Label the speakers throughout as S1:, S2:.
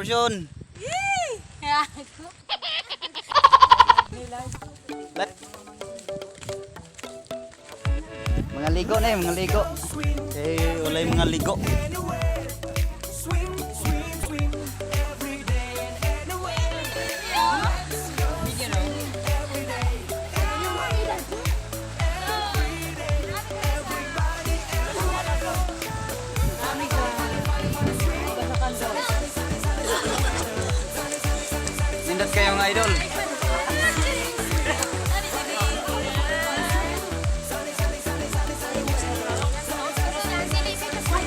S1: Portion.
S2: Ako.
S1: Mga ligo na eh, mga ligo. Eh, wala yung mga ligo. Nindot kayo mga idol.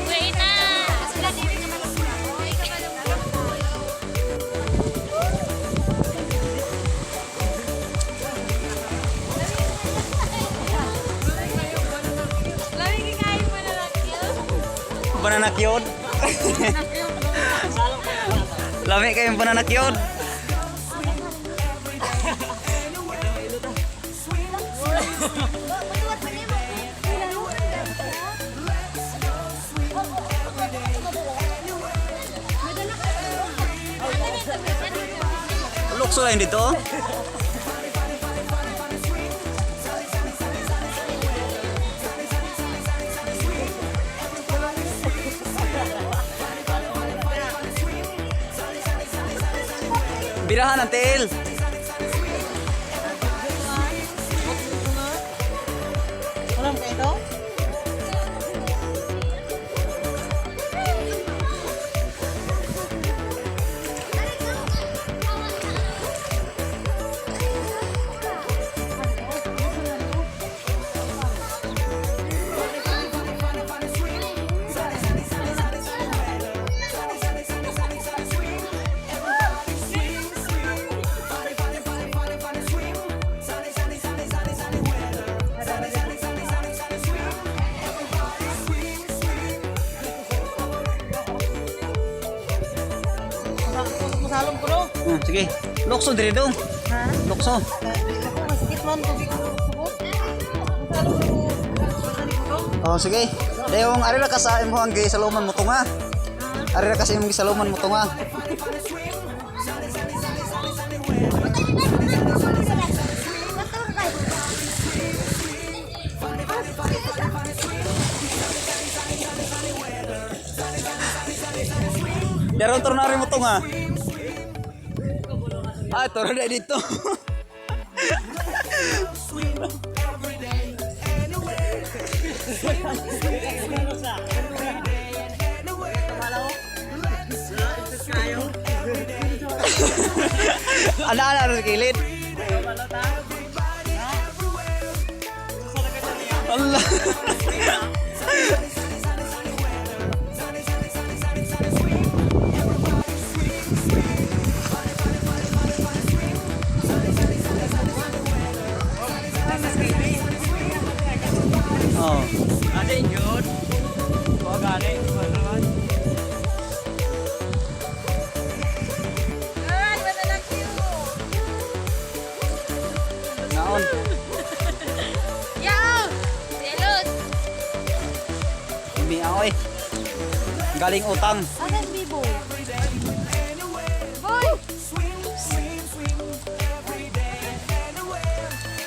S2: Wait na.
S1: Banana cute. Lami kayong banana cute. Lukso lang dito. Oh. Birahan ang tiil.
S3: Walang ka ito? Masalong ko no?
S1: Sige. Lukso diri dong.
S3: Ha?
S1: Lukso.
S3: Ako, masakit man. Tubig ko. Masalong ko.
S1: Oh, sige. Dayong ari ra ka sa imong gisaluman mo tunga. Ari ra ka sa imong gisaluman mo tunga. Daron tornari mo tunga. Ah, toro na dito. Ana ana sa kilid. Allah. Oh.
S4: Ate, yun. Huwag gani.
S2: Ay, banana cute.
S1: Naon.
S2: Yaw! Delot!
S1: Umi ako eh. Galing utang.
S2: Asan bibo? Boy!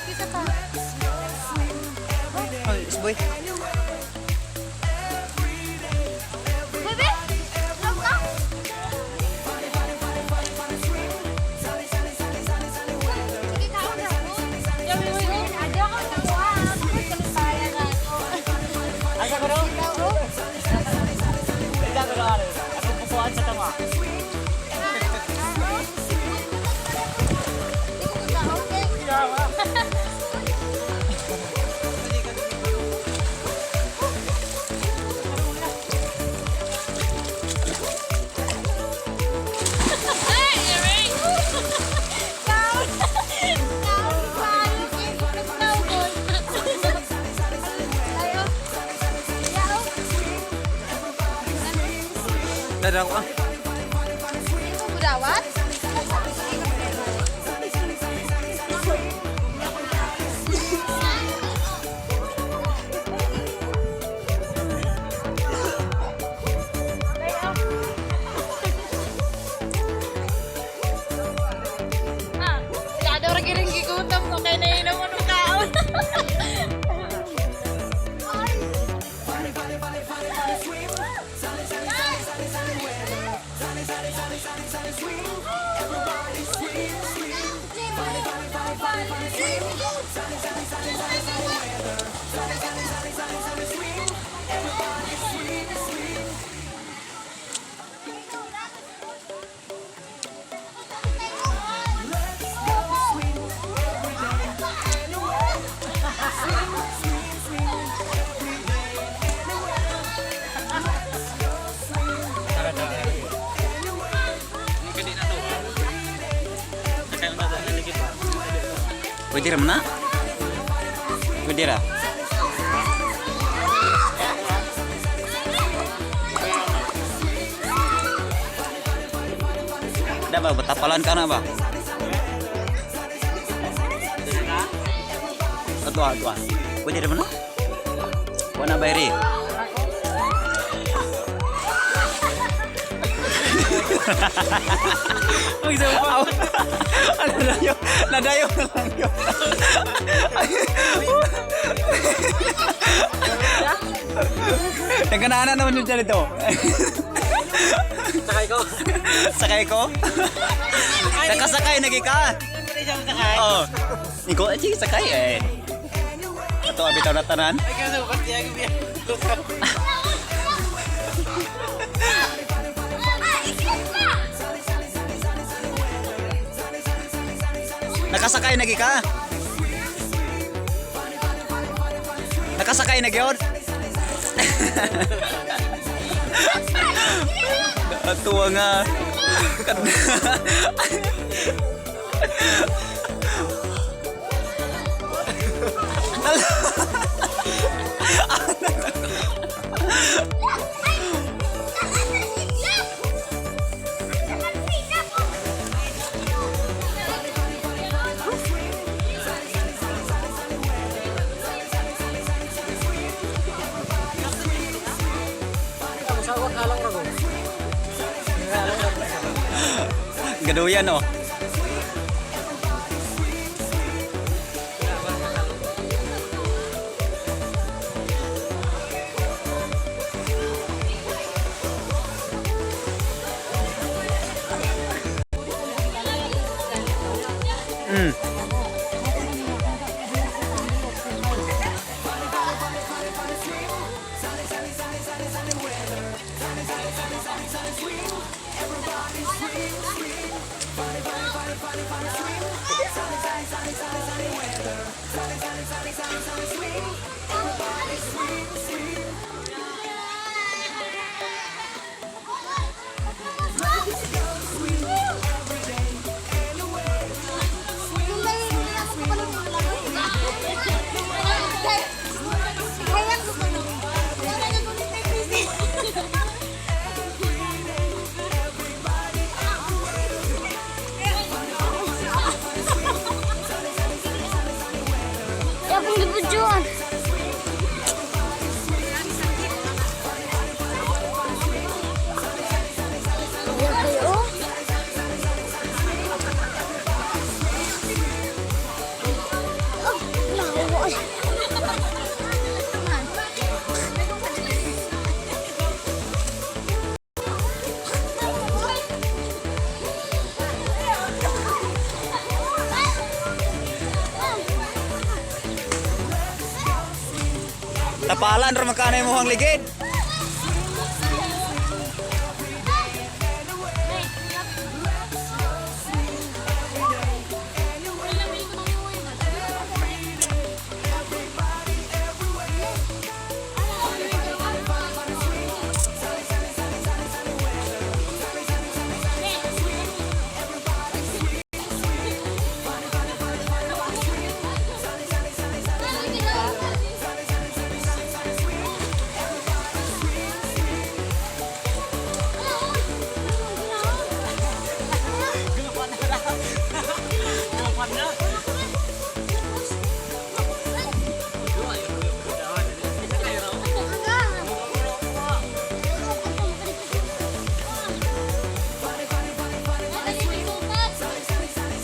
S2: Kita pa.
S1: Ay, boy.
S2: Bebe! Lang ka! Sige, kaon na ako. Ada ako nakuha. Kalupayan ako.
S4: Asa ko no? Asa ko no? Ako pupuan sa tama.
S2: Hindi ko kakaon eh. Ay, aray! Kaon! Kaon pa! Kaon! Ayo. Yao.
S1: Dada ko ah.
S2: Hindi ko budawat?
S1: Pwede ra man na? Pwede ra. Da ba, tapalan ka na ba? Ato, ato, ah. Pwede ra man na? Wala ba rin? Ano na yun? Nadayo na lang yun. Nagkanaanan naman yun dyan ito.
S4: Sakay ko.
S1: Sakay ko? Nakasakay, nagi ka.
S4: Sakay.
S1: Oo. Ikaw, eh, sige, sakay eh. Ato, abitaw na tanan.
S4: Ay, kasi bukas niya yung biya.
S1: Nakasakay, nagi ka. Nakasakay na gyud. Natuwa nga.
S4: Musawak halang rago.
S1: Gaduyan oh.
S2: Ya kung gibujuan. Ya kayo. Oh, nawa.
S1: Tapalan ra magkanay mo ang ligid.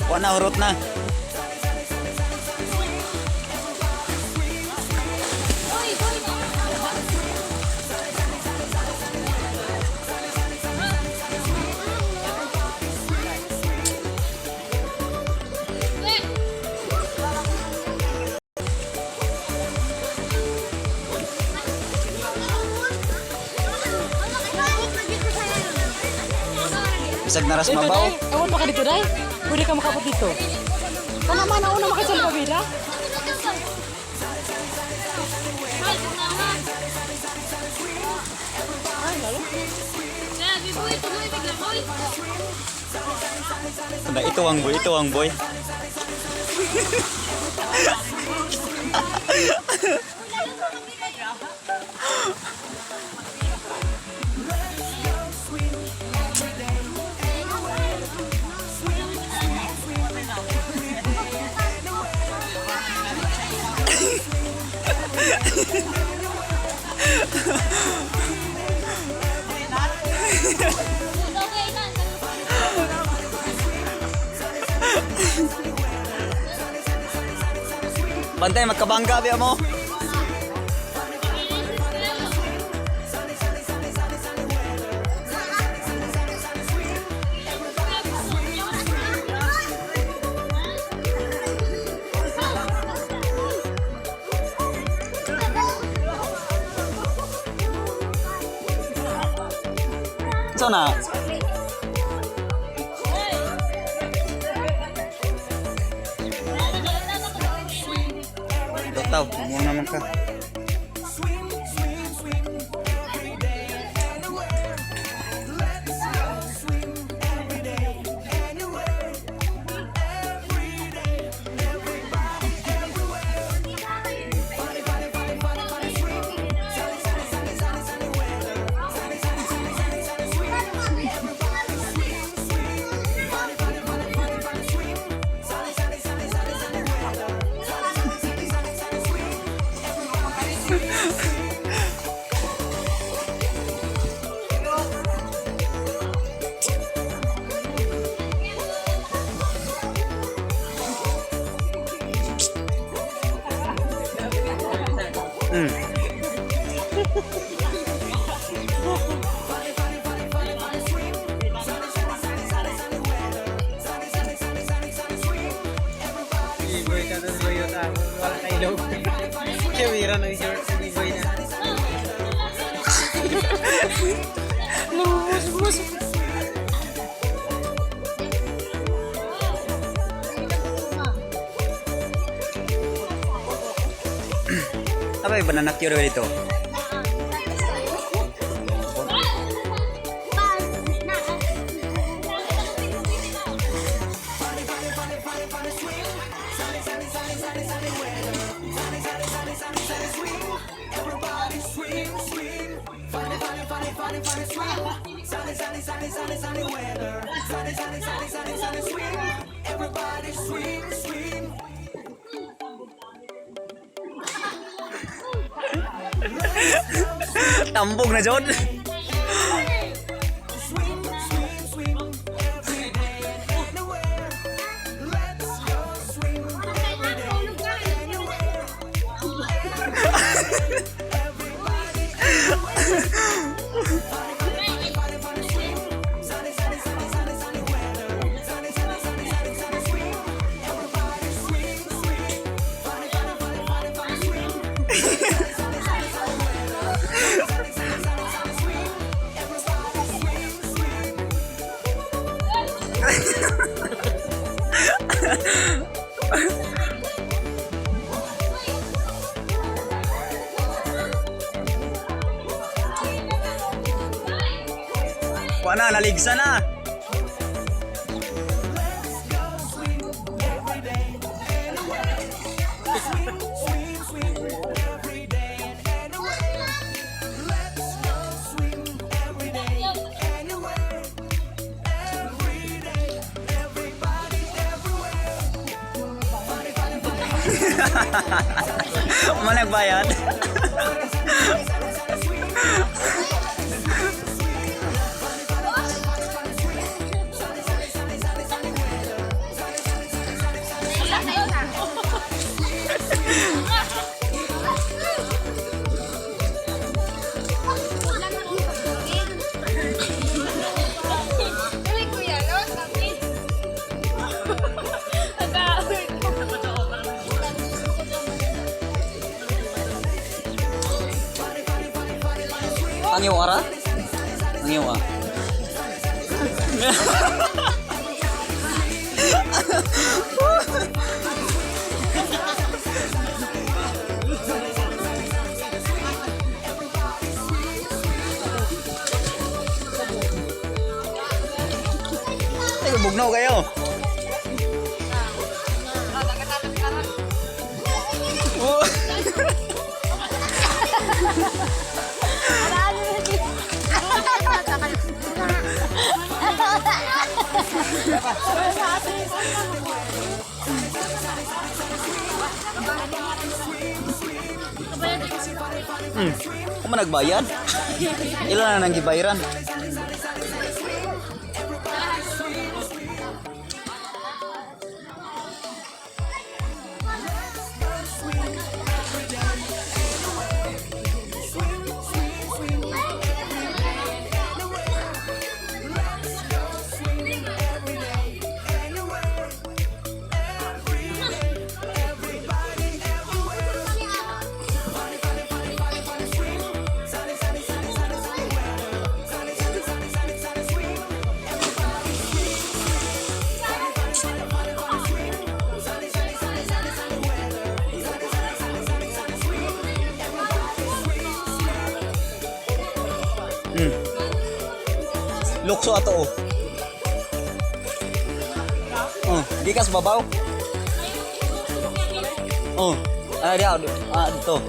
S1: Wa na hurot na. Bisag naras
S3: Dito,
S1: mabaw.
S3: day. Ewan pa ka dito, day. Pwede ka makapot dito. Kana man, una makasal pabila.
S1: Ito ang boy, ito ang boy. Bantay, magkabangga biya mo. So na. Taw, mo naman ka.
S4: Iboy ka doon, boy yun. Ah, wala ka ilaw. Kaya wira na yung iboy na.
S1: Abay, banana cure dito. Tambog na jod. Wa na, naligsa na. Managbayad.
S2: Uy, kuya, lawas kami.
S1: Ang iyong ara? Ang iyong ah. Ay, bugnaw kayo. Kung man nagbayad? Ilan na nang gibayaran? Lukso ato oh. Oh, gikas babaw. Oh, ah, di, ah, dito.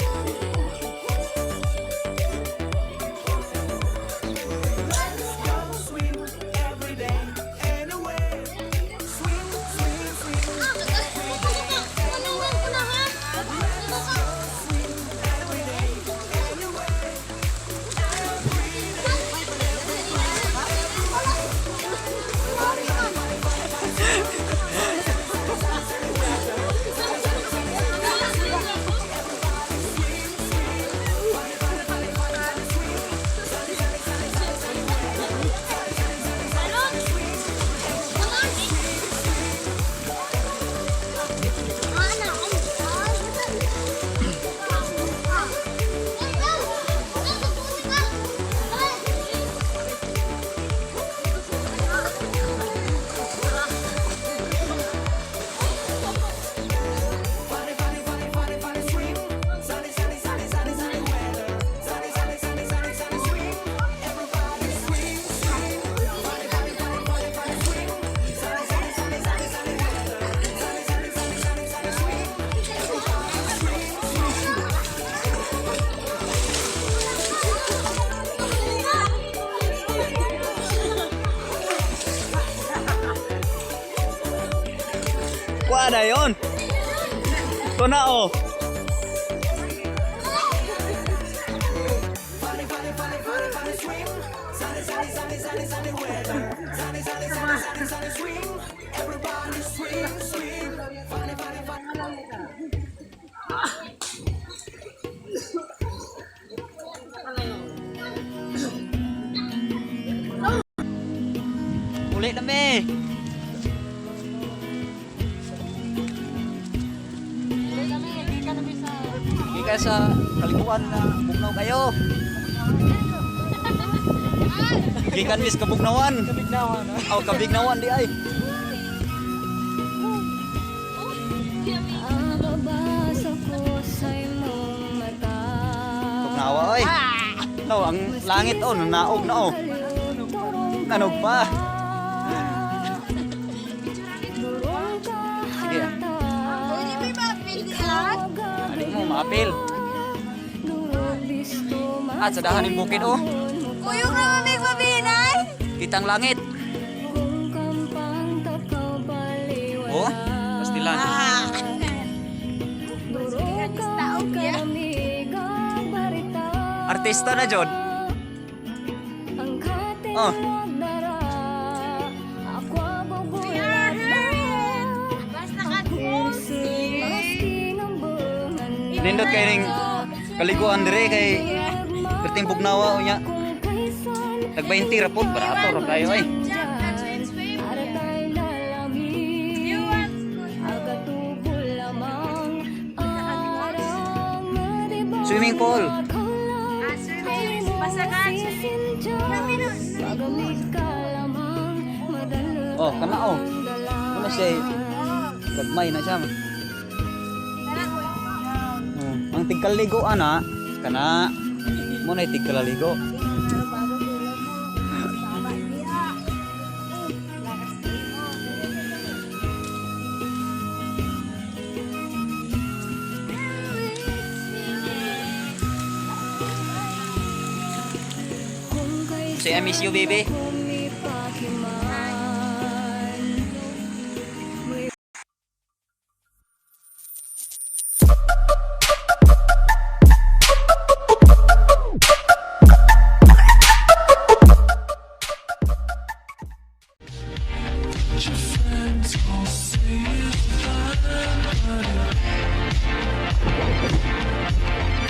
S1: Kuha na yun. Ito na oh. Uli na me. Hindi ka sa kaliguan na bugnaw kayo. Gikan mis kabugnawan.
S4: Kabignawan.
S1: Oh, kabignawan di ay.
S5: Ang ko sa imong mata.
S1: Bugnawa oy. No, ang langit oh, nanaog na oh. Nanog pa. Sige ah. Ano mo, maapil. Ah, sa dahan yung bukid oh.
S2: Kuyog na mamig mabinay!
S1: Kitang langit. Oh, pastilan. Artista na jod. Oh.
S2: Basta ka.
S1: Nindot kay ning kaliguan dire kay perting bugnawa unya. Tag 20 ra pod barato ra kayo ay. Swimming pool. Oh, kana oh. Ano siya? Gagmay na siya. Oh, ang tigkaligo ana kana mo na tigkalaligo. Say I miss you, baby.
S6: Your friends all say is fine, but it